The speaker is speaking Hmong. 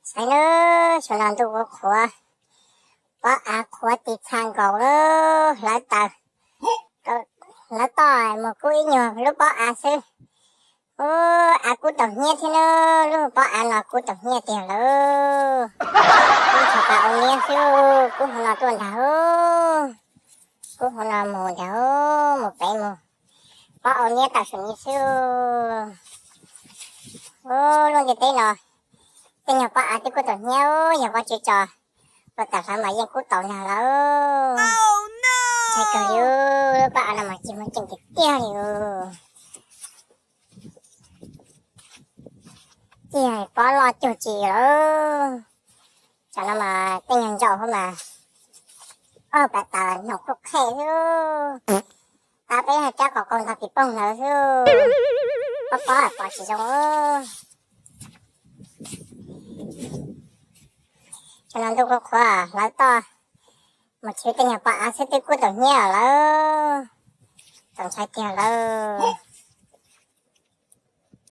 Saib na, saum no ntuj qhuav qhuav, pob av qhuav tis txha nkaus lawm, hlawv taws, hlawv toj mus kub ib nyuag lub pob av xwb. Ub, av kub tau hnyiab thiab na, lub pob av no kub tau hnyiab tiag lawm. Kub tsis tas ua niab xwb, kub hauv no tuaj ntag. Kub hauv no mus ntag, mus pem mus, pob ua niab tau saum ni xwb. Ub, lub ntiaj teb no tej nyuag pob av twb kub tau hnyiab, yog Vajtswv tso, ua tawm hlawv mas yeej kub tau nag lawm. Ntshai kawg li, lub pob av no mas cig muag ceem tiag tiag li. Cig pob loj cuag tsis lawm. Tsam no mas tej nyuag ntsaum hauv mas, ob pam tas noog qhuav qhem xwb. Tab peb haj cab qos qau ntog pis poog ntawd xwb, pob pob pom tsis zoo. Tsam no ntuj qhuav qhuav hlawv toj mus tshwv tej nyuag pob av xwb twb kub tau hnyiab lawm. Txaus ntshai tiag lawm.